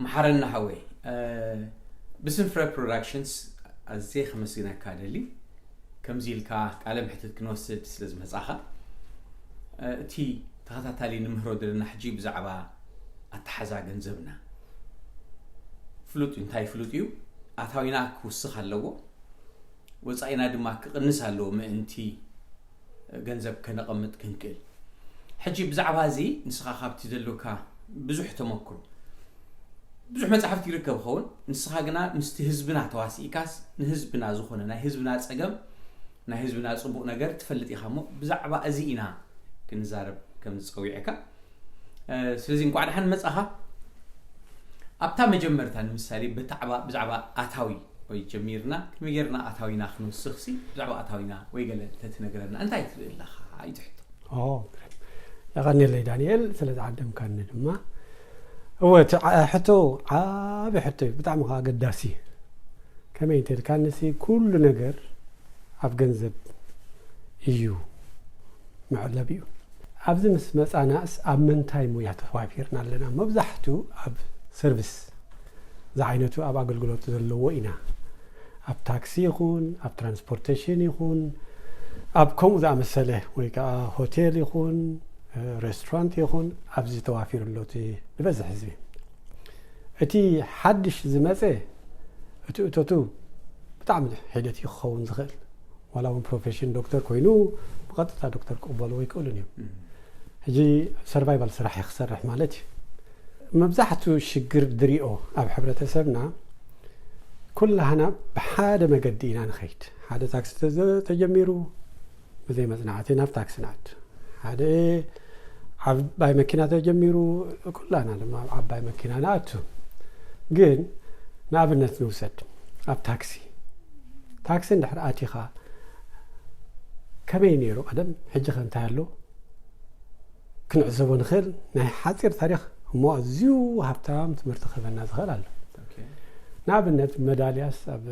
መሓረና ሓወይ፣ ብስም ፍረ ፕሮዳክሽንስ ኣዝየ ከመስግነካ ደሊ። ከምዚ ኢልካ ቃለ ምሕትት ክንወስድ ስለ ዝመጻኻ፣ እቲ ተኸታታሊ ንምህሮ ዘለና ሕጂ ብዛዕባ ኣተሓዛ ገንዘብና ፍሉጥ እንታይ ፍሉጥ እዩ። ኣታዊና ክውስኽ ኣለዎ፣ ወጻኢና ድማ ክቕንስ ኣለዎ ምእንቲ ገንዘብ ከነቐምጥ ክንክእል። ሕጂ ብዛዕባ እዚ ንስኻ ካብቲ ዘሎካ ብዙሕ ተመክሮ፣ ብዙሕ መጻሕፍቲ ይርከብ ኸውን። ንስኻ ግና ምስቲ ህዝብና ተዋሲእካስ ንህዝብና ዝኾነ ናይ ህዝብና ጸገም፣ ናይ ህዝብና ጽቡቕ ነገር ትፈልጥ ኢኻ እሞ ብዛዕባ እዚ ኢና ክንዛረብ ከም ዝጸዊዐካ። ስለዚ እንኳዕ ደሓን መጻኻ። ኣብታ መጀመርታ ንምሳሌ ብዛዕባ ኣታዊ ወይ ጀሚርና ከመይ ጌርና ኣታዊና ክንውስኽሲ ብዛዕባ ኣታዊና ወይ ገለ ተትነግረና እንታይ ትብል ኣለኻ? ኣይትሕቶ። የቐንየለይ ዳንኤል ስለ ዝዓደምካኒ ድማ። እወ እቲ ሕቶ ዓብ ሕቶ እዩ፣ ብጣዕሚ ከዓ ኣገዳሲ እዩ። ከመይ እንተልካንሲ ኩሉ ነገር ኣብ ገንዘብ እዩ መዕለቢኡ። ኣብዚ ምስ መፃናስ ኣብ ምንታይ ሙያ ተዋፊርና ኣለና? መብዛሕቱ ኣብ ሰርቪስ ዝዓይነቱ ኣብ ኣገልግሎት ዘለዎ ኢና። ኣብ ታክሲ ይኹን ኣብ ትራንስፖርቴሽን ይኹን ኣብ ከምኡ ዝኣመሰለ ወይ ከዓ ሆቴል ይኹን ሬስቶራንት ይኹን ኣብዚ ተዋፊሩ ኣሎ እቲ ዝበዝሕ ህዝቢ። እቲ ሓድሽ ዝመፀ እቲ እቶቱ ብጣዕሚ ሒደት እዩ ክኸውን ዝኽእል። ዋላ እውን ፕሮፌሽን ዶክተር ኮይኑ ብቐጥታ ዶክተር ክቕበልዎ ይክእሉን እዮም። ሕጂ ሰርቫይቫል ስራሕ እዩ ክሰርሕ ማለት እዩ። መብዛሕቱ ሽግር ድሪኦ ኣብ ሕብረተሰብና ኩላህና ብሓደ መገዲ ኢና ንኸይድ። ሓደ ታክሲ ተዘ- ተጀሚሩ ብዘይ መፅናዕቲ ናብ ታክሲ ንኣቱ። ሓደ ዓባይ መኪና ተጀሚሩ ኩላና ድማ ኣብ ዓባይ መኪና ንኣቱ። ግን ንኣብነት ንውሰድ ኣብ ታክሲ ታክሲ እንድሕር ኣቲኻ ከመይ ነይሩ ቀደም ሕጂ ከ እንታይ ኣሎ ክንዕዘቦ ንኽእል ናይ ሓፂር ታሪክ እሞ ኣዝዩ ሃብታም ትምህርቲ ክህበና ዝኽእል ኣሎ። ንኣብነት መዳልያስ ኣብ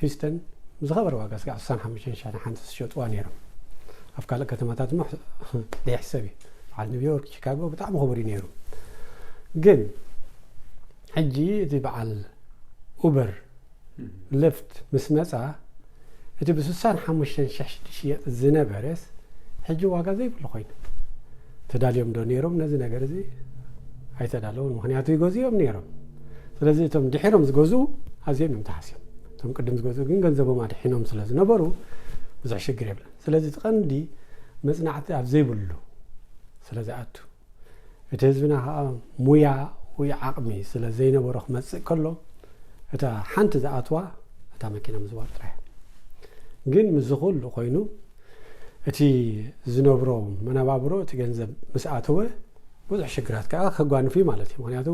ሂውስተን ብዝኸበረ ዋጋ ስጋዕ ስሳን ሓሙሽተን ሽሕን ሓንቲ ዝሸጥዋ ነይሮም። ኣብ ካልእ ከተማታት እሞ ዘይሕሰብ እዩ። በዓል ኒውዮርክ ቺካጎ ብጣዕሚ ክቡር እዩ ነይሩ። ግን ሕጂ እቲ በዓል ኡበር ልፍት ምስ መፃ እቲ ብስሳን ሓሙሽተን ሽሕ ዝሽየጥ ዝነበረስ ሕጂ ዋጋ ዘይብሉ ኮይኑ። ተዳልዮም ዶ ነይሮም ነዚ ነገር እዚ? ኣይተዳለውን። ምክንያቱ ይገዝኡ እዮም ነይሮም። ስለዚ እቶም ድሒሮም ዝገዝኡ ኣዝዮም እዮም ተሃስዮም። እቶም ቅድም ዝገዝኡ ግን ገንዘቦም ኣድሒኖም ስለ ዝነበሩ ብዙሕ ሽግር የብለን። ስለዚ እቲ ቀንዲ መፅናዕቲ ኣብ ዘይብሉ ስለ ዝኣቱ እቲ ህዝብና ከዓ ሙያ ወይ ዓቕሚ ስለ ዘይነበሮ ክመፅእ ከሎ እታ ሓንቲ ዝኣትዋ እታ መኪና ምዝዋር ጥራሕ። ግን ምስዚ ኩሉ ኮይኑ እቲ ዝነብሮ መነባብሮ እቲ ገንዘብ ምስ ኣተወ ብዙሕ ሽግራት ከዓ ከጓንፉ እዩ ማለት እዩ። ምክንያቱ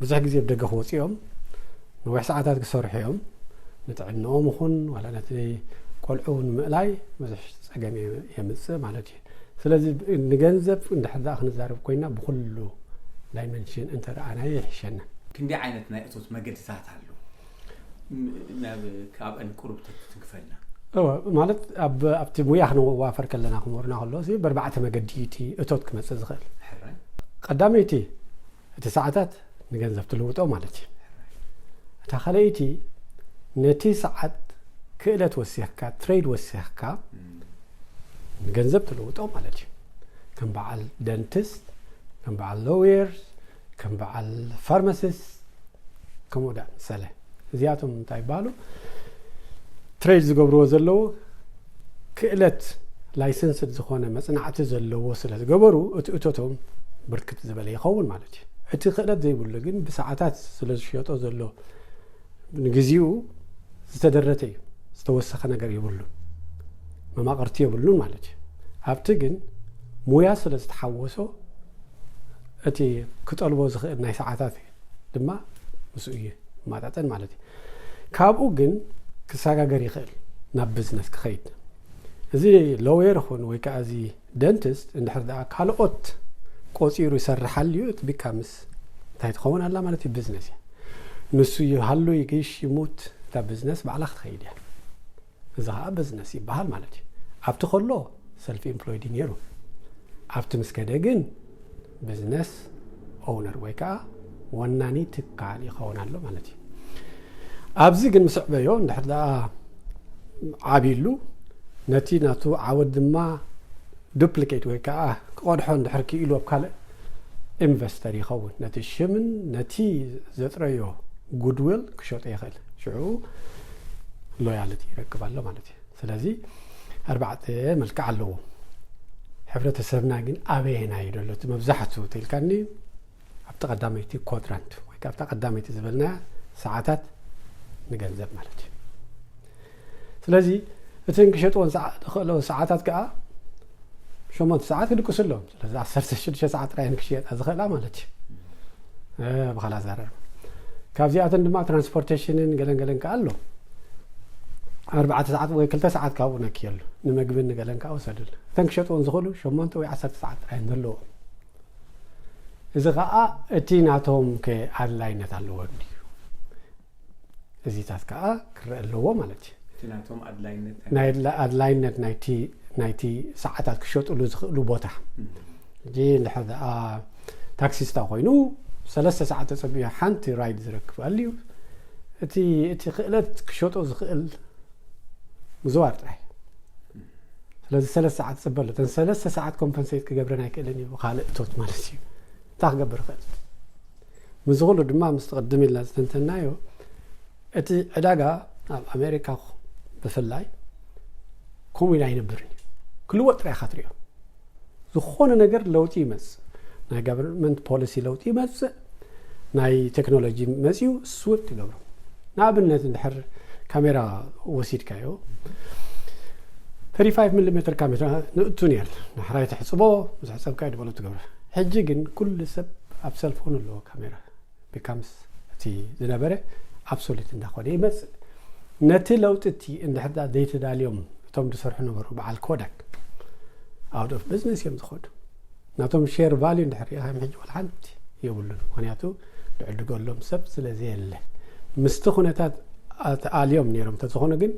ብዙሕ ግዜ ብደገ ክወፁ እዮም፣ ነዊሕ ሰዓታት ክሰርሑ እዮም። ንጥዕንኦም ይኹን ዋላ ነቲ ቆልዑ ንምእላይ ብዙሕ ፀገም የምፅእ ማለት እዩ። ስለዚ ንገንዘብ እንድሕር ደኣ ክንዛረብ ኮይና ብኩሉ ዳይመንሽን እንተረኣናዮ ይሕሸና። ክንደይ ዓይነት ናይ እቶት መገድታት ኣሎ? ካብ ኣብአን ቁሩብ ተትንክፈልና። ማለት ኣብቲ ሙያ ክንዋፈር ከለና ክመሩና ከሎ በርባዕተ መገዲ እዩ እቲ እቶት ክመፅእ ዝኽእል። ቀዳመይቲ እቲ ሰዓታት ንገንዘብ ትልውጦ ማለት እዩ። እታ ካልኣይቲ ነቲ ሰዓት ክእለት ወሲኽካ ትሬድ ወሲኽካ ንገንዘብ ትልውጦ ማለት እዩ። ከም በዓል ደንቲስት፣ ከም በዓል ሎየርስ፣ ከም በዓል ፋርማሲስት ከምኡ ዳ መሰለ። እዚኣቶም እንታይ ይበሃሉ? ትሬድ ዝገብርዎ ዘለዉ ክእለት ላይሰንስድ ዝኾነ መፅናዕቲ ዘለዎ ስለ ዝገበሩ እቲ እቶቶም ብርክት ዝበለ ይኸውን ማለት እዩ። እቲ ክእለት ዘይብሉ ግን ብሰዓታት ስለ ዝሸጦ ዘሎ ንግዚኡ ዝተደረተ እዩ፣ ዝተወሰኸ ነገር የብሉን፣ መማቕርቲ የብሉን ማለት እዩ። ኣብቲ ግን ሙያ ስለ ዝተሓወሶ እቲ ክጠልቦ ዝኽእል ናይ ሰዓታት ድማ ምስኡ ይማጣጠን ማለት እዩ። ካብኡ ግን ክሰጋገር ይኽእል ናብ ቢዝነስ ክኸይድ። እዚ ሎየር ይኹን ወይ ከዓ እዚ ደንቲስት እንድሕር ደኣ ካልኦት ቆፂሩ ይሰርሓሉ እዩ፣ እቲ ቢካምስ እንታይ ትኸውን ኣላ ማለት እዩ? ቢዝነስ እያ። ንሱ ይሃሉ ይግሽ ይሙት እታ ቢዝነስ ባዕላ ክትኸይድ እያ። እዚ ከዓ ቢዝነስ ይበሃል ማለት እዩ። ኣብቲ ከሎ ሰልፍ ኢምፕሎይድ ነይሩ፣ ኣብቲ ምስ ከደ ግን ቢዝነስ ኦውነር ወይ ከዓ ወናኒ ትካል ይኸውን ኣሎ ማለት እዩ። ኣብዚ ግን ምስ ዕበዮ እንድሕር ደኣ ዓብይሉ ነቲ ናቱ ዓወት ድማ ዱፕሊኬት ወይ ከዓ ክቐድሖ እንድሕር ክኢሉ ኣብ ካልእ ኢንቨስተር ይኸውን። ነቲ ሽምን ነቲ ዘጥረዮ ጉድዊል ክሸጦ ይኽእል። ሽዑ ሎያልቲ ይረክብ ኣሎ ማለት እዩ። ስለዚ ኣርባዕተ መልክዕ ኣለዎ። ሕብረተሰብና ግን ኣበየናይ እዩ ዘሎ? እቲ መብዛሕቱ ተልካኒ ኣብቲ ቀዳመይቲ ኳድራንት ወይ ከዓ ኣብታ ቀዳመይቲ ዝበልናያ ሰዓታት ንገንዘብ ማለት እዩ። ስለዚ እቲ ንክሸጥዎ ዝኽእለዎ ሰዓታት ከዓ ሸሞንተ ሰዓት ክድቅሱ ኣለዎም። ስለዚ ዓሰርተ ሽዱሽተ ሰዓት ጥራይ ንክሽየጣ ዝኽእላ ማለት እዩ። ብኻላ ዛረር ካብዚኣተን ድማ ትራንስፖርቴሽንን ገለን ገለን ከዓ ኣሎ። ኣርባዕተ ሰዓት ወይ ክልተ ሰዓት ካብኡ ነክየሉ፣ ንምግብን ንገለን ከዓ ወሰዱሉ። እተን ክሸጥዎን ዝኽእሉ ሸሞንተ ወይ ዓሰርተ ሰዓት ጥራይ ዘለዎም። እዚ ከዓ እቲ ናቶም ከ ኣድላይነት ኣለዎ ድዩ? እዚታት ከዓ ክረአ ኣለዎ ማለት እዩ። እቲ ናቶም ኣድላይነት ናይ ኣድላ- ኣድላይነት ናይቲ ናይቲ ሰዓታት ክሸጥሉ ዝኽእሉ ቦታ። ሕጂ እንድሕር ደኣ ታክሲስታ ኮይኑ ሰለስተ ሰዓት ተፀቢዩ ሓንቲ ራይድ ዝረክብ ኣልዩ፣ እቲ እቲ ክእለት ክሸጦ ዝኽእል ምዝዋር ጥራይ። ስለዚ ሰለስተ ሰዓት ትፅበ ኣሎ። እተን ሰለስተ ሰዓት ኮምፐንሴት ክገብረን ኣይክእልን እዩ ብካልእ እቶት ማለት እዩ። እንታይ ክገብር ይኽእል? ምስዚ ኩሉ ድማ ምስቲ ቅድም ኢልና ዝተንተናዮ እቲ ዕዳጋ ኣብ ኣሜሪካ ብፍላይ ከምኡ ኢሉ ኣይነብርን እዩ። ክልወጥ ጥራይ ኢኻ ትሪኦ። ዝኾነ ነገር ለውጢ ይመጽእ። ናይ ጋቨርንመንት ፖሊሲ ለውጢ ይመጽእ። ናይ ቴክኖሎጂ መጽዩ ስዊፍት ይገብሮ። ንኣብነት እንድሕር ካሜራ ወሲድካዮ፣ ተርቲፋይቭ ሚሊሜትር ካሜራ ንእቱ ነይሩ። ንሕራይ ትሕጽቦ፣ ምስ ሕጸብካ ይድበሎ ትገብሮ። ሕጂ ግን ኩሉ ሰብ ኣብ ሰልፎኑ ኣለዎ ካሜራ። ቢካምስ እቲ ዝነበረ ኣብሶሉት እንዳኾነ ይመጽእ። ነቲ ለውጢ እቲ እንድሕር ደኣ ዘይተዳልዮም እቶም ዝሰርሑ ነበሩ፣ በዓል ኮዳክ ኣውት ኦፍ ቢዝነስ እዮም ዝኸዱ። ናቶም ሼር ቫልዩ እንድሕር ሪኢኻ ሕጂ ዋላ ሓንቲ የብሉን። ምኽንያቱ ዝዕድገሎም ሰብ ስለ ዘየለ። ምስቲ ኩነታት ተኣልዮም ነይሮም እንተዝኾኑ ግን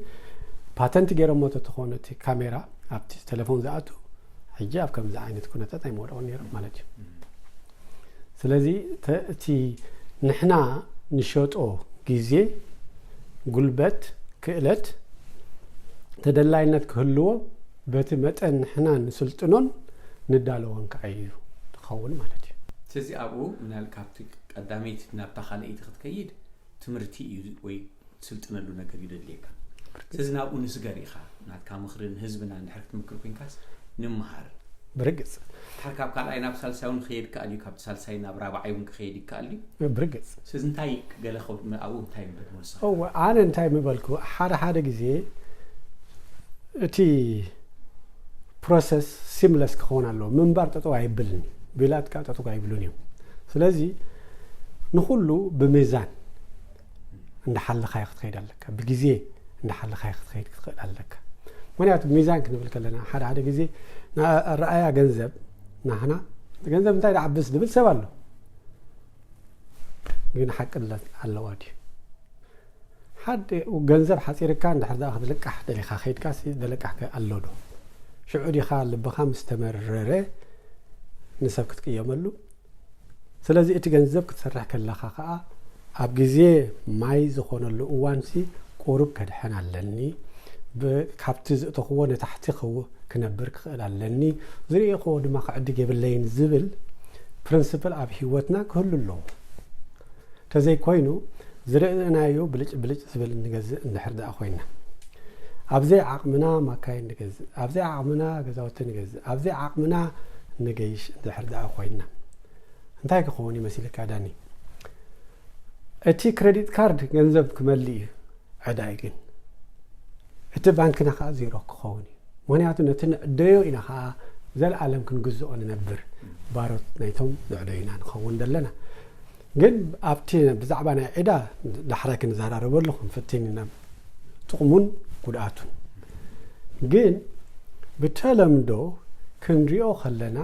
ፓተንት ገይሮሞ እንተዝኾኑ እቲ ካሜራ ኣብቲ ቴሌፎን ዝኣቱ ሕጂ ኣብ ከምዚ ዓይነት ኩነታት ኣይምወደቑን ነይሮም ማለት እዩ። ስለዚ ተ- እቲ ንሕና ንሸጦ ግዜ፣ ጉልበት፣ ክእለት፣ ተደላይነት ክህልዎ በቲ መጠን ንሕና ንስልጥኖን ንዳለዎን ከዓ እዩ ዝኸውን ማለት እዩ። ስለዚ ኣብኡ ምናል ካብቲ ቀዳመይቲ ናብታ ካልኣይቲ ክትከይድ ትምህርቲ እዩ ወይ ትስልጥነሉ ነገር እዩ ደድልየካ። ስለዚ ናብኡ ንስገር ኢኻ። ናትካ ምኽሪ ንህዝብና እንድሕር ክትምክር ኮንካስ ንምሃር። ብርግጽ ድሓር ካብ ካልኣይ ናብ ሳልሳይ እውን ክኸየድ ይከኣል እዩ፣ ካብ ሳልሳይ ናብ ራብዓይ እውን ክኸየድ ይከኣል እዩ። ብርግጽ ስለዚ እንታይ ገለ ከ- ኣብኡ እንታይ ምበል መልስኻ? እወ ኣነ እንታይ ምበልኩ፣ ሓደ ሓደ ግዜ እቲ ፕሮሰስ ሲምለስ ክኸውን ኣለዎ። ምንባር ጠጠው ኣይብልን እዩ፣ ቢላትካ ጠጠው ኣይብሉን እዮም። ስለዚ ንኹሉ ብሚዛን እንዳሓለኻዮ ክትኸይድ ኣለካ፣ ብግዜ እንዳሓለኻዮ ክትኸይድ ክትኽእል ኣለካ። ምክንያቱ ሚዛን ክንብል ከለና ሓደ ሓደ ግዜ ኣረኣያ ገንዘብ ናህና ገንዘብ እንታይ ደዓብስ ዝብል ሰብ ኣሎ፣ ግን ሓቅነት ኣለዋ ድዩ? ሓደ ገንዘብ ሓፂርካ እንድሕር ደኣ ክትልቃሕ ደሊኻ ከይድካ ሲ ደለቃሕከ ኣሎ ዶ? ሽዑ ዲኻ ልብኻ ምስ ተመረረ ንሰብ ክትቅየመሉ? ስለዚ እቲ ገንዘብ ክትሰርሕ ከለኻ ከዓ ኣብ ግዜ ማይ ዝኾነሉ እዋንሲ ቁሩብ ከድሕን ኣለኒ፣ ብ- ካብቲ ዝእተኽዎ ንታሕቲ ክው- ክነብር ክኽእል ኣለኒ፣ ዝርእኽዎ ድማ ክዕድግ የብለይን ዝብል ፕሪንስፕል ኣብ ህይወትና ክህሉ ኣለዎ። ተዘይኮይኑ ዝርእናዮ ብልጭ ብልጭ ዝብል እንገዝእ እንድሕር ደኣ ኮይና፣ ኣብዘይ ዓቕምና ማካይን ንገዝእ፣ ኣብዘይ ዓቕምና ገዛውቲ ንገዝእ፣ ኣብዘይ ዓቕምና ንገይሽ እንድሕር ደኣ ኮይና እንታይ ክኸውን ይመስልካ ዳኒ? እቲ ክረዲት ካርድ ገንዘብ ክመልእ እዩ ዕዳይ ግን እቲ ባንክና ከዓ ዜሮ ክኸውን እዩ። ምክንያቱ ነቲ ንዕደዮ ኢና ከዓ ዘለኣለም ክንግዝኦ ንነብር ባሮት ናይቶም ንዕደዩና ንኸውን ዘለና። ግን ኣብቲ ብዛዕባ ናይ ዕዳ ዳሕራይ ክንዘራረበሉ ክንፍትን ኢና፣ ጥቕሙን ጉድኣቱን። ግን ብተለምዶ ክንሪኦ ከለና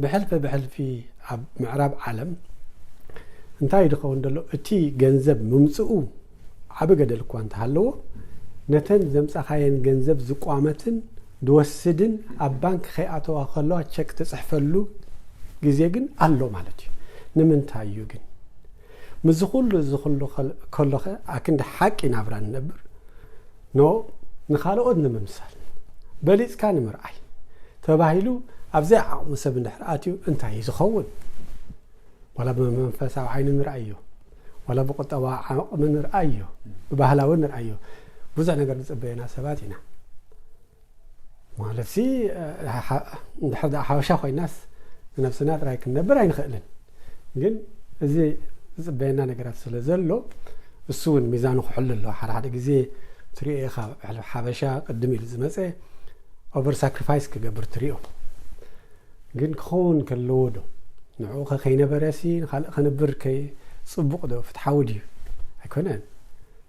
ብሕልፊ ብሕልፊ ኣብ ምዕራብ ዓለም እንታይ ዝኸውን ዘሎ እቲ ገንዘብ ምምፅኡ ዓቢ ገደል እኳ እንተሃለዎ ነተን ዘምፃኻየን ገንዘብ ዝቋመትን ዝወስድን ኣብ ባንክ ከይኣተዋ ከለዋ ቸክ ትፅሕፈሉ ግዜ ግን ኣሎ ማለት እዩ። ንምንታይ እዩ ግን? ምስዚ ኩሉ እዚ ኩሉ ከል- ከሎኸ ኣክንዲ ሓቂ ናብራ ንነብር ኖ ንኻልኦት ንምምሳል በሊፅካ ንምርኣይ ተባሂሉ ኣብዘይ ዓቕሚ ሰብ እንድሕር ኣትዩ እንታይ እዩ ዝኸውን? ዋላ ብመንፈሳዊ ዓይኒ ንርኣዮ፣ ዋላ ብቁጠባ ዓቕሚ ንርኣዮ፣ ብባህላዊ ንርኣዮ፣ ብዙሕ ነገር ዝፅበየና ሰባት ኢና። ማለት ሲ እንድሕር ደኣ ሓበሻ ኮይናስ ንነብስና ጥራይ ክንነብር ኣይንኽእልን። ግን እዚ ዝፅበየና ነገራት ስለ ዘሎ እሱ እውን ሚዛኑ ክሕሉ ኣሎ። ሓደ ሓደ ግዜ ትሪኦ ኢኻ፣ ብሕልፊ ሓበሻ ቅድም ኢሉ ዝመፀ ኦቨር ሳክሪፋይስ ክገብር ትሪኦ። ግን ክኸውን ከለዎ ዶ ንዕኡ ከ ከይነበረ ሲ ንኻልእ ከንብር ከይ ፅቡቕ ዶ ፍትሓዊ ድዩ? ኣይኮነን።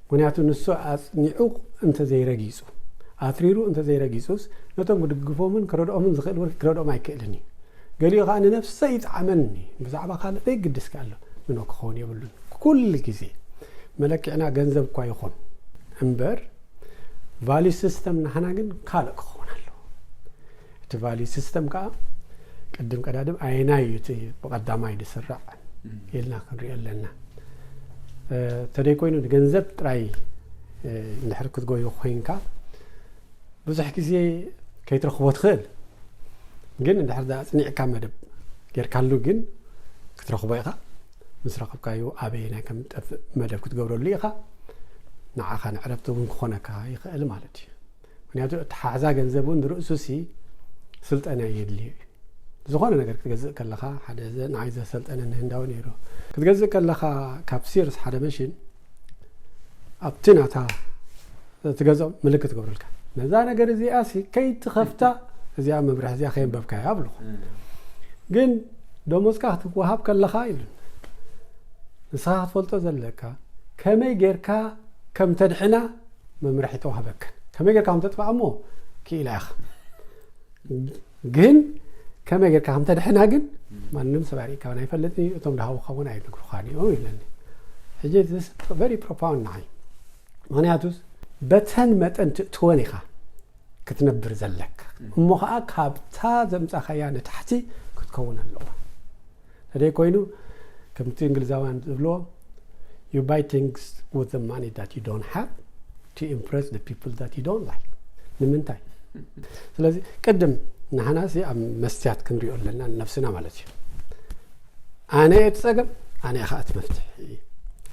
ምክንያቱ ንሱ ኣፅኒዑ እንተዘይረጊፁ ኣትሪሩ እንተዘይረጊፁስ ነቶም ክድግፎምን ክረድኦምን ዝኽእል እውን ክረድኦም ኣይክእልን እዩ። ገሊኡ ከዓ ንነብሰ ይጥዓመኒ ብዛዕባ ካልእ ዘይግድስ ከ ኣሎ ምኖ ክኸውን የብሉን። ኩሉ ግዜ መለክዕና ገንዘብ እኳ ይኹን እምበር ቫልዩ ሲስተም ናህና ግን ካልእ ክኸውን ኣለዎ። እቲ ቫልዩ ሲስተም ከዓ ቅድም ቀዳድም ኣየናይ እዩ እቲ ብቐዳማይ ዝስራዕ ኢልና ክንሪኦ ኣለና። ተደይ ኮይኑ ንገንዘብ ጥራይ እንድሕር ክትጎዩ ኮይንካ ብዙሕ ግዜ ከይትረኽቦ ትኽእል። ግን እንድሕር ኣፅኒዕካ መደብ ጌርካሉ ግን ክትረኽቦ ኢኻ። ምስ ረኸብካዩ ኣበየናይ ከም ጠፍእ መደብ ክትገብረሉ ኢኻ። ንዓኻ ንዕረፍቲ እውን ክኾነካ ይኽእል ማለት እዩ። ምክንያቱ ኣተሓሕዛ ገንዘብ እውን ንርእሱ ሲ ስልጠና የድልዮ እዩ። ዝኾነ ነገር ክትገዝእ ከለኻ ሓደ ንዓይ ዘሰልጠነ ንህንዳዊ ነይሩ ክትገዝእ ከለኻ ካብ ሲርስ ሓደ መሽን ኣብቲ ናታ ትገዝኦ ምልክት ትገብረልካ ነዛ ነገር እዚኣ ሲ ከይትኸፍታ እዚኣ መምርሒ እዚኣ ከየንበብካያ ኣብልኹ ግን ደሞዝካ ክትወሃብ ከለኻ ኢሉ ንስኻ ክትፈልጦ ዘለካ ከመይ ጌርካ ከም ተድሕና መምርሒ ተዋህበካ ከመይ ጌርካ ከም ተጥፋእ እሞ ክኢላ ኢኻ ግን ከመይ ጌርካ ከም ተድሕና ግን ማንም ሰብ ኣርእካውን ኣይፈልጥን እዩ እቶም ድሃቡካ እውን ኣይነግሩኻን እዮም ይብለኒ ሕጂ very profound ንዓይ ምክንያቱስ በተን መጠን ትእትወን ኢኻ ክትነብር ዘለካ እሞ ከዓ ካብታ ዘምፃኻያ ንታሕቲ ክትከውን ኣለዋ ተደይ ኮይኑ ከምቲ እንግሊዛውያን ዝብልዎ you buy things with the money that you don't have to impress the people that you don't like ንምንታይ ስለዚ ቅድም ንሓናሲ ኣብ መስትያት ክንሪኦ ኣለና ንነብስና ማለት እዩ ኣነ እቲ ፀገም ኣነ ከዓ እቲ መፍትሒ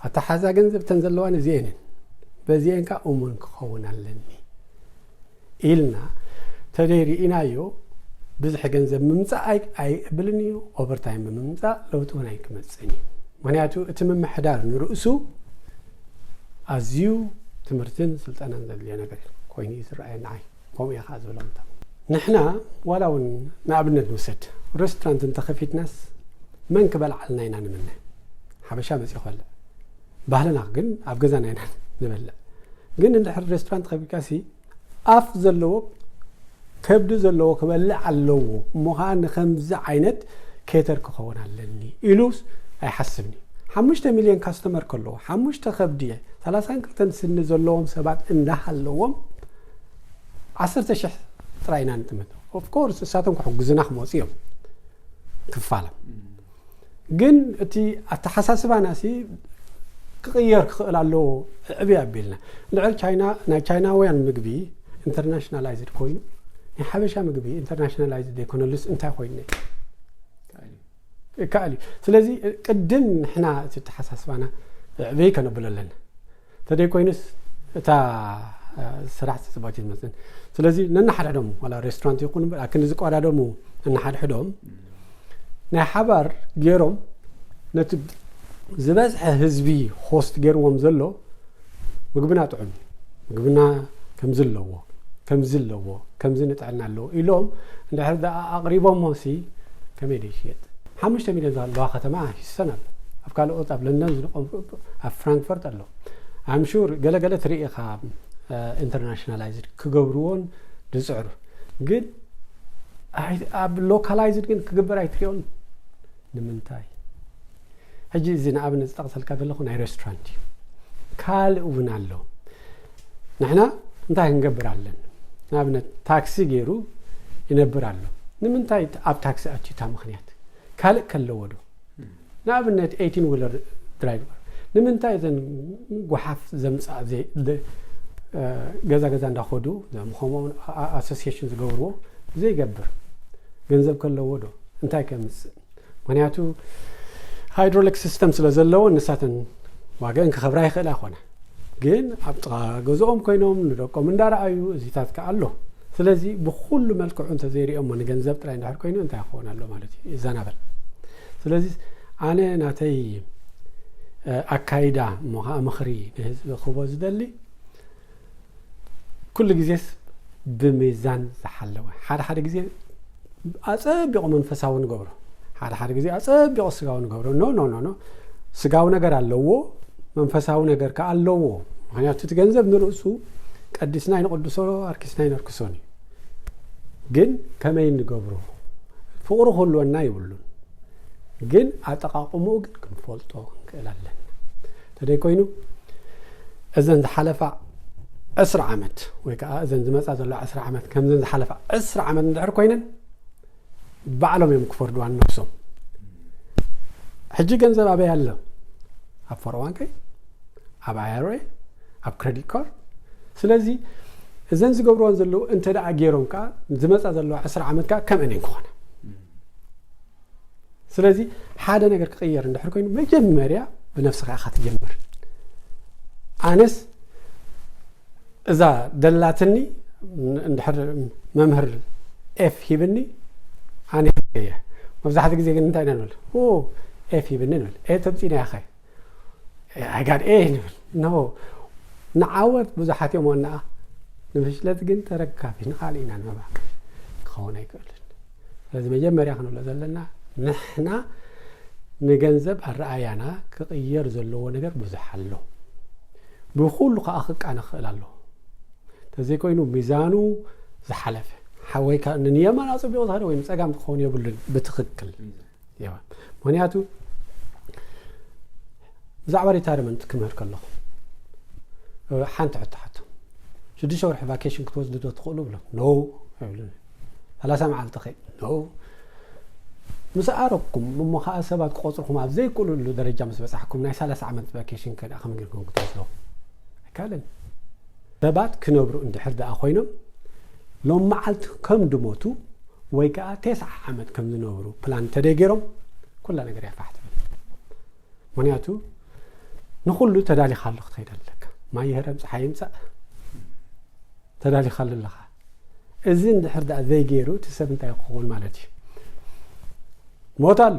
ኣተሓዛ ገንዘብ ተን ዘለዋን እዚኤንን በዚኤን ከዓ እሙን ክኸውን ኣለኒ ኢልና ተደይ ርኢናዮ ብዙሕ ገንዘብ ምምፃእ ኣይብልን እዩ ኦቨርታይም ብምምፃእ ለውጢ እውን ኣይክመፅእን እዩ ምክንያቱ እቲ ምምሕዳር ንርእሱ ኣዝዩ ትምህርትን ስልጠናን ዘድልዮ ነገር ኮይኑ እዩ ዝረኣየኒ ዓይ ከምኡ እየ ከዓ ዝብሎም ንሕና ዋላ እውን ንኣብነት ንውሰድ ሬስቶራንት እንተኸፊትናስ መን ክበልዓልና ኢና ንምነ ሓበሻ መፂኡ ክበልዕ ባህልና ግን ኣብ ገዛና ኢና ንበልዕ ግን እንድሕር ሬስቶራንት ከፊትካሲ ኣፍ ዘለዎ ከብዲ ዘለዎ ክበልዕ ኣለዎ እሞ ከዓ ንከምዚ ዓይነት ኬተር ክኸውን ኣለኒ ኢሉስ ኣይሓስብን እዩ ሓሙሽተ ሚልዮን ካስተመር ከለዎ ሓሙሽተ ከብዲ ሰላሳን ክልተን ስኒ ዘለዎም ሰባት እንዳሃለዎም ዓሰርተ ሽሕ ጥራይ ኢና ንጥምት ኦፍኮርስ እሳቶም ክሕግዙና ክመፁ እዮም ክፋሎም ግን እቲ ኣተሓሳስባና ሲ ክቕየር ክኽእል ኣለዎ ዕብይ ኣቢልና ልዕል ቻይና ናይ ቻይናውያን ምግቢ ኢንተርናሽናላይዝድ ኮይኑ ናይ ሓበሻ ምግቢ ኢንተርናሽናላይዝድ ዘይኮነሉስ እንታይ ኮይኑ ይከኣል እዩ ስለዚ ቅድም ንሕና እቲ ኣተሓሳስባና ዕብይ ከነብሎ ኣለና ተደይ ኮይኑስ እታ ስራሕ ፅፅባቲ ዝመፅን ስለዚ ነናሓድሕዶም ዋላ ሬስቶራንት ይኹን እምበር ኣክንዲ ዝቋዳደሙ ነናሓድሕዶም ናይ ሓባር ገይሮም ነቲ ዝበዝሐ ህዝቢ ሆስት ገይርዎም ዘሎ ምግብና ጥዑም ምግብና ከምዚ ኣለዎ ከምዚ ኣለዎ ከምዚ ንጥዕና ኣለዎ ኢሎም እንድሕር ደኣ ኣቕሪቦሞ ሲ ከመይ ዶ ይሽየጥ ሓሙሽተ ሚልዮን ዘለዋ ከተማ ሂስተን ኣሎ ኣብ ካልኦት ኣብ ለንደን ዝቆም ኣብ ፍራንክፈርት ኣሎ ኣምሹር ገለገለ ትርኢ ኢኻ ኢንተርናሽናላይዝድ ክገብርዎን ዝፅዕሩ ግን ኣብ ሎካላይዝድ ግን ክግበር ኣይትሪኦን ንምንታይ ሕጂ እዚ ንኣብነት ዝጠቕሰልካ ዘለኹ ናይ ሬስቶራንት እዩ ካልእ እውን ኣሎ ንሕና እንታይ ክንገብር ኣለን ንኣብነት ታክሲ ገይሩ ይነብር ኣሎ ንምንታይ ኣብ ታክሲ ኣትዩ እታ ምክንያት ካልእ ከለዎ ዶ ንኣብነት ኤይቲን ዊለር ድራይቨር ንምንታይ እዘን ጓሓፍ ዘምፃእ ዘይ- ደ- እ፣ ገዛ ገዛ እንዳኸዱ ከምኡ ኣሶሲሽን ዝገብርዎ ዘይገብር? ገንዘብ ከለዎ ዶ እንታይ ከምፅእ? ምክንያቱ ሃይድሮሊክ ሲስተም ስለ ዘለዎ ንሳተን ዋጋን ክኸብራ ይኽእላ ይኾና። ግን ኣብ ጥቓ ገዝኦም ኮይኖም ንደቆም እንዳረኣዩ እዚታት ከ ኣሎ። ስለዚ ብኩሉ መልክዑ እንተዘይሪኦሞ ንገንዘብ ጥራይ እንድሕር ኮይኑ እንታይ ክኸውን ኣሎ ማለት እዩ? ይዘናበል። ስለዚ ኣነ ናተይ ኣካይዳ እሞ ከዓ ምኽሪ ንህዝቢ ክቦ ዝደሊ ኩሉ ግዜስ ብሚዛን ዝሓለወ፣ ሓደ ሓደ ግዜ ኣፀቢቑ መንፈሳዊ ንገብሮ፣ ሓደ ሓደ ግዜ ኣፀቢቑ ስጋዊ ንገብሮ። ኖ ኖ ኖ ኖ፣ ስጋዊ ነገር ኣለዎ፣ መንፈሳዊ ነገር ከዓ ኣለዎ። ምክንያቱ እቲ ገንዘብ ንርእሱ ቀዲስና ይንቅድሶ፣ ኣርኪስና ይነርክሶን እዩ። ግን ከመይ ንገብሮ? ፍቕሩ ክህልወና ይብሉን፣ ግን ኣጠቃቕምኡ ግን ክንፈልጦ ክንክእል ኣለና። ተደይ ኮይኑ እዘን ዝሓለፋ ዕስራ ዓመት ወይ ከዓ እዘን ዝመፃ ዘለዋ ዕስራ ዓመት ከምዘን ዝሓለፋ ዕስራ ዓመት እንድሕር ኮይነን ባዕሎም እዮም ክፈርድዋ ነብሶም። ሕጂ ገንዘብ ኣበይ ኣሎ? ኣብ ፎር ኦ ዋን ከይ፣ ኣብ ኣይ ኣር ኤ፣ ኣብ ክሬዲት ካርድ። ስለዚ እዘን ዝገብርዎን ዘለዉ እንተ ደኣ ገይሮም ከዓ ዝመፃ ዘለዋ ዕስራ ዓመት ከዓ ከምአን እየን ክኾና። ስለዚ ሓደ ነገር ክቕየር እንድሕር ኮይኑ መጀመርያ ብነብስኻ ኢኻ ትጀምር። ኣነስ እዛ ደላትኒ እንድሕር መምህር ኤፍ ሂብኒ ኣነ እየ። መብዛሕትኡ ግዜ ግን እንታይ ኢና ንብል? ኦ፣ ኤፍ ሂብኒ ንብል። ኤ ተምፂና ኢኻ። ኣይ ጋድ ኤ ንብል። ኖ፣ ንዓወት ብዙሓት እዮም ዋናኣ፣ ንፍሽለት ግን ተረካቢ ንኻልእ ኢና ንህባ። ክኸውን ኣይክእልን። ስለዚ መጀመርያ ክንብሎ ዘለና ንሕና ንገንዘብ ኣረኣያና ክቕየር ዘለዎ ነገር ብዙሕ ኣሎ። ብኹሉ ከዓ ክቃነ ክኽእል ኣለዎ። ተዘይኮይኑ ሚዛኑ ዝሓለፈ ሓወይ ከ ንየማን ኣጸቢቑ ዝኸደ ወይ ንጸጋም ክኸውን የብሉን ብትኽክል። ምክንያቱ ብዛዕባ ሪታይርመንት ክምህር ከለኹ ሓንቲ ሕቶ ሓቶ፣ ሽዱሽተ ወርሒ ቫኬሽን ክትወስዱ ዶ ትኽእሉ ብሎም፣ ኖ ኣይብሉን። ሰላሳ መዓልቲ ኸ፣ ኖ። ምስ ኣረኩም እሞ ከዓ ሰባት ክቆፅርኩም ኣብ ዘይክእሉሉ ደረጃ ምስ በፃሕኩም ናይ ሰላሳ ዓመት ቫኬሽን ከ ደኣ ከመይ ጌርኩም ክትወስዶ? ኣይካልን። ሰባት ክነብሩ እንድሕር ደኣ ኮይኖም ሎም መዓልቲ ከም ድሞቱ ወይ ከዓ ተስዓ ዓመት ከም ዝነብሩ ፕላን እንተደይ ገይሮም ኩላ ነገር እያ ፋሕ ትብል። ምክንያቱ ንኩሉ ተዳሊኻ ኣሎ ክትኸይድ ኣለካ። ማይ ይህረም ፀሓይ ይምፃእ ተዳሊኻ ኣሎ ኣለኻ። እዚ እንድሕር ደኣ ዘይገይሩ እቲ ሰብ እንታይ ክኸውን ማለት እዩ? ሞት ኣሎ፣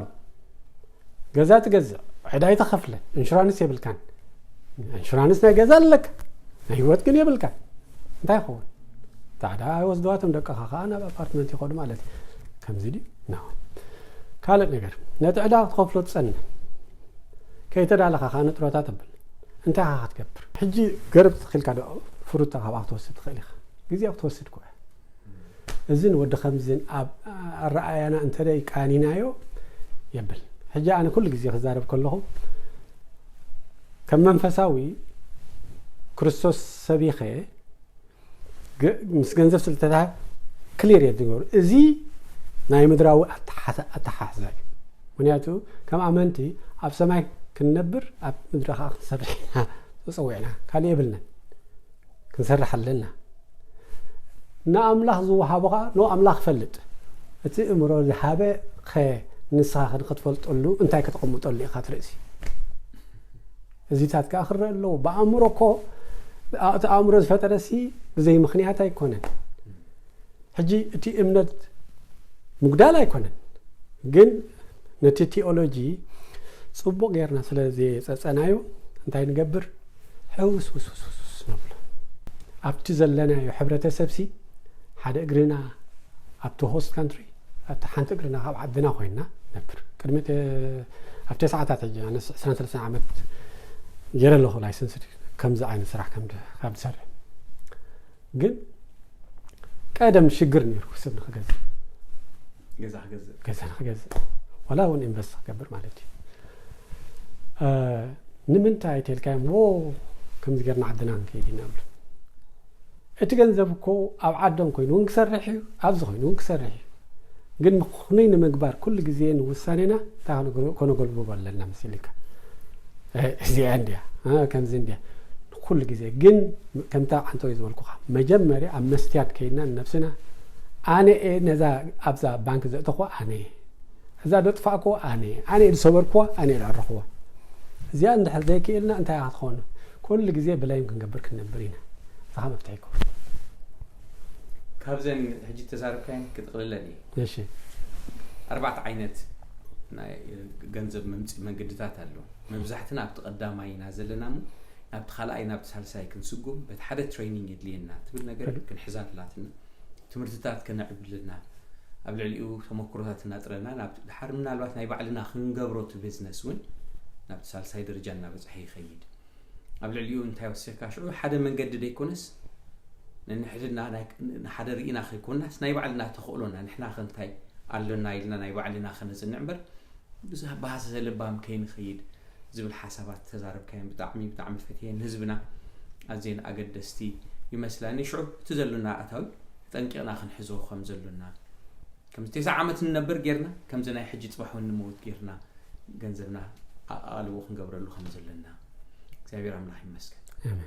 ገዛ ትገዝእ፣ ዕዳ ይተኸፍለ፣ ኢንሹራንስ የብልካን። ኢንሹራንስ ናይ ገዛ ኣለካ፣ ናይ ህይወት ግን የብልካን። እንታይ ይኸውን? ታዕዳ ወስደዋቶም ደቅኻ ከዓ ናብ ኣፓርትመንት ይኸዱ ማለት እዩ። ከምዚ ድዩ? ና። ካልእ ነገር፣ ነቲ ዕዳ ክትኸፍሎ ትጸንሕ። ከይተዳለኻ ከዓ ንጥሮታ ተብል። እንታይ ኢኻ ክትገብር? ሕጂ ገርብ ተኺልካ ዶ ፍሩታ ካብኣ ክትወስድ ትኽእል ኢኻ? ግዜ ክትወስድ እኮ እያ። እዝን ወዲ ከምዝን ኣብ ኣረኣያና እንተደይ ቃኒናዮ የብል። ሕጂ ኣነ ኩሉ ግዜ ክዛረብ ከለኹ ከም መንፈሳዊ ክርስቶስ ሰቢኸ ገ-፣ ምስ ገንዘብ ስለ ዝተታሃ ክሊር እየ ዝገብሩ። እዚ ናይ ምድራዊ ኣተሓሳ-፣ ኣተሓሕዛ እዩ። ምክንያቱ ከም ኣመንቲ ኣብ ሰማይ ክንነብር ኣብ ምድሪ ከዓ ክንሰርሕ ኢና ተፀዊዕና። ካልእ የብልናን። ክንሰርሕ ኣለና። ንኣምላኽ ዝወሃቦ ከዓ ኖ ኣምላኽ ይፈልጥ። እቲ እምሮ ዝሃበ ኸ ንስኻ ንክትፈልጠሉ እንታይ ከተቐምጠሉ ኢኻ ትርእሲ? እዚታት ከዓ ክረአ ኣለዎ። ብኣእምሮ እኮ እቲ ኣእምሮ ዝፈጠረሲ ብዘይ ምኽንያት ኣይኮነን። ሕጂ እቲ እምነት ምጉዳል ኣይኮነን፣ ግን ነቲ ቲኦሎጂ ጽቡቕ ጌርና ስለ ዘየጸጸናዮ እንታይ ንገብር? ሕውስ ውስ ውስ ውስ ውስ ነብሎ። ኣብቲ ዘለናዮ ሕብረተሰብሲ ሓደ እግርና ኣብቲ ሆስት ካንትሪ፣ ኣብቲ ሓንቲ እግርና ካብ ዓድና ኮይንና ነብር። ቅድሚ ተ-፣ ኣብቲ ሰዓታት ሕጂ ኣነስ ዕስራን ሰለስተን ዓመት ገይረ ኣለኹ ላይሰንስ ከምዚ ዓይነት ስራሕ ከም ድ-፣ ካብ ዝሰርሕ። ግን ቀደም ሽግር ነይሩ ሰብ ንክገዝእ። ገዛ ክገዝእ። ገዛ ንክገዝእ። ዋላ እውን ኢንቨስት ክገብር ማለት እዩ። እ፣ ንምንታይ ተልካዮም፣ ዎ፣ ከምዚ ጌርና ዓድና ክንከይድ ኢና ብሎ። እቲ ገንዘብ እኮ ኣብ ዓዶም ኮይኑ እውን ክሰርሕ እዩ፣ ኣብዚ ኮይኑ እውን ክሰርሕ እዩ። ግን ምኽኑይ ንምግባር ኩሉ ግዜ ንውሳኔና እንታይ ከነገ-፣ ከነጎልብቦ ኣለና መሲልካ? እዚኣ እንድያ ከምዚ እንድያ ኩሉ ግዜ ግን ከምታ ዓንተወይ ዝበልኩኻ መጀመርያ ኣብ መስትያት ከይድና ንነብስና ኣነ እየ ነዛ ኣብዛ ባንክ ዘእተኹዋ ኣነ እየ እዛ ደጥፋእኩዋ ኣነ እየ ኣነ እየ ዝሰበርኩዋ ኣነ እየ ዝዕረኽዋ እዚኣ እንድሕር ዘይክእልና እንታይ ክትኾኑ ኩሉ ግዜ ብላይም ክንገብር ክንነብር ኢና እዚኻ መፍትሒ ይከውን ካብዘን ሕጂ ተዛረብካየን ክጥቕልለን እየ እሺ ኣርባዕተ ዓይነት ናይ ገንዘብ መምፅኢ መንገድታት ኣሎ መብዛሕትና ኣብቲ ቀዳማይ ኢና ዘለና እሞ ናብቲ ካልኣይ ናብቲ ሳልሳይ ክንስጉም በቲ ሓደ ትሬኒንግ የድልየና ትብል ነገር ክንሕዛ ኣላትና ትምህርትታት ከነዕብልና ኣብ ልዕሊኡ ተመክሮታት እናጥረና ናብ ድሓር ምናልባት ናይ ባዕልና ክንገብሮ እቲ ቢዝነስ እውን ናብቲ ሳልሳይ ደረጃ እናበፅሐ ይኸይድ ኣብ ልዕሊኡ እንታይ ወሲኽካ ሽዑ ሓደ መንገዲ ዘይኮነስ ንንሕድና ንሓደ ርኢና ከይኮንናስ ናይ ባዕልና ተኽእሎና ንሕና ከንታይ ኣሎና ኢልና ናይ ባዕልና ከነፅንዕ እምበር ብሃሰሰ ልባም ከይንኸይድ ዝብል ሓሳባት ተዛረብካየን ብጣዕሚ ብጣዕሚ ፈትየን ንህዝብና ኣዝየን ኣገደስቲ ይመስላኒ ሽዑ እቲ ዘሎና ኣታዊ ጠንቂቕና ክንሕዞ ከም ዘሎና ከምዚ ተስዓ ዓመት ንነብር ጌርና ከምዚ ናይ ሕጂ ፅባሕ እውን ንመውት ጌርና ገንዘብና ኣቓልቦ ክንገብረሉ ከም ዘለና እግዚኣብሔር ኣምላኽ ይመስገን